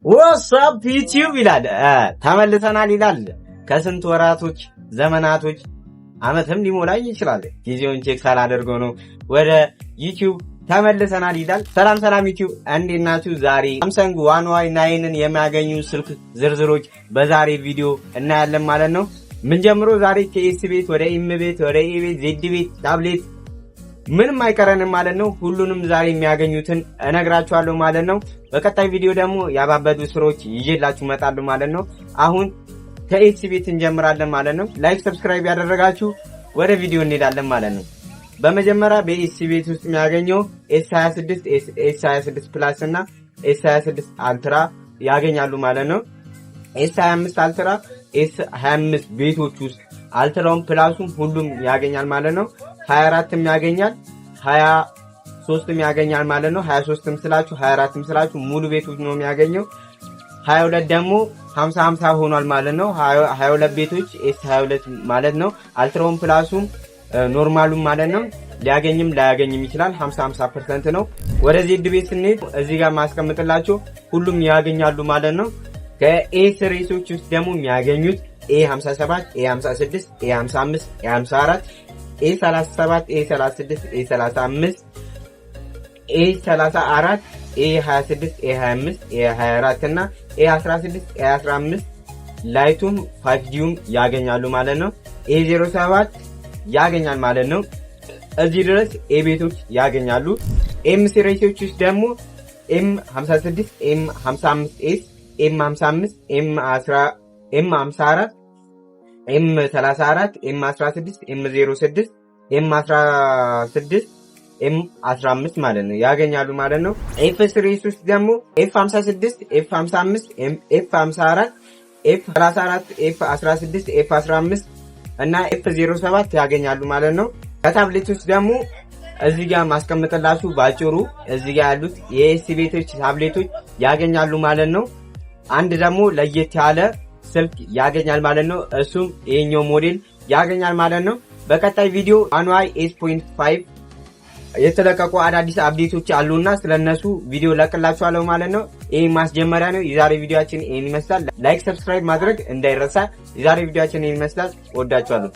What's up YouTube ይላል፣ ተመልሰናል ይላል። ከስንት ወራቶች፣ ዘመናቶች፣ አመትም ሊሞላኝ ይችላል። ጊዜውን check ሳላደርገው ነው ወደ YouTube ተመልሰናል ይላል። ሰላም ሰላም YouTube፣ እንዴት ናችሁ? ዛሬ Samsung One Y 9 ን የሚያገኙ ስልክ ዝርዝሮች በዛሬ ቪዲዮ እናያለን ማለት ነው። ምን ጀምሮ ዛሬ ከ S ቤት ወደ M ቤት ወደ A ቤት፣ Z ቤት፣ ታብሌት ምንም አይቀረንም ማለት ነው። ሁሉንም ዛሬ የሚያገኙትን እነግራችኋለሁ ማለት ነው። በቀጣይ ቪዲዮ ደግሞ ያባበዱ ስራዎች ይዤላችሁ እመጣለሁ ማለት ነው። አሁን ከ S ቤት እንጀምራለን ማለት ነው። Like፣ subscribe ያደረጋችሁ ወደ ቪዲዮ እንሄዳለን ማለት ነው። በመጀመሪያ በ S ቤት ውስጥ የሚያገኘው S 26፣ S 26 Plus እና S 26 Ultra ያገኛሉ ማለት ነው። S 25 Ultra፣ S 25 ቤቶች ውስጥ Ultra ውም Plus ኡም ሁሉም ያገኛል ማለት ነው። 24ም ያገኛል፣ 23ም ያገኛል ማለት ነው። 23ም ስላችሁ 24ም ስላችሁ ሙሉ ቤቶች ነው የሚያገኘው። 22 ደግሞ 50 50 ሆኗል ማለት ነው። 22 ቤቶች S 22 ማለት ነው። Ultra ውም Plus ኡም normal ኡም ማለት ነው። ሊያገኝም ላያገኝም ይችላል። 50 50% ነው። ወደ Z ቤት ስንሄድ እዚህ ጋር ማስቀምጥላችሁ ሁሉም ያገኛሉ ማለት ነው። ከ A series ኦች ውስጥ ደግሞ የሚያገኙት A 57፣ A 56፣ A 55፣ A 54፣ A 37፣ A 36፣ A 35፣ A 34፣ A 26፣ A 25፣ A 24 እና A 16፣ A 15 Lite ኡም 5G ውም ያገኛሉ ማለት ነው። A 07 ያገኛል ማለት ነው። እዚህ ድረስ A ቤቶች ያገኛሉ። M series ኦች ውስጥ ደግሞ M 56፣ M 55 S፣ M 55፣ M 54፣ M 34፣ M 16፣ M 06፣ M 16፣ M 15 ማለት ነው ያገኛሉ ማለት ነው። F series ውስጥ ደግሞ F 56፣ F 55፣ F 54፣ F 34፣ F 16፣ F 15 እና F 07 ያገኛሉ ማለት ነው። ከታብሌት ውስጥ ደግሞ እዚህ ጋር ማስቀምጥላችሁ ባጭሩ እዚህ ጋር ያሉት የ S ቤቶች ታብሌቶች ያገኛሉ ማለት ነው። አንድ ደግሞ ለየት ያለ ስልክ ያገኛል ማለት ነው። እሱም ይሄኛው ሞዴል ያገኛል ማለት ነው። በቀጣይ ቪዲዮ One UI 8.5 የተለቀቁ አዳዲስ update ኦች አሉና ስለነሱ ቪዲዮ ለቅላችኋለሁ ማለት ነው። ይህ ማስጀመሪያ ነው። የዛሬ ቪዲዮአችን ይህን ይመስላል። Like፣ subscribe ማድረግ እንዳይረሳ። የዛሬ ቪዲዮአችን ይህን ይመስላል። ወዳችኋለሁ።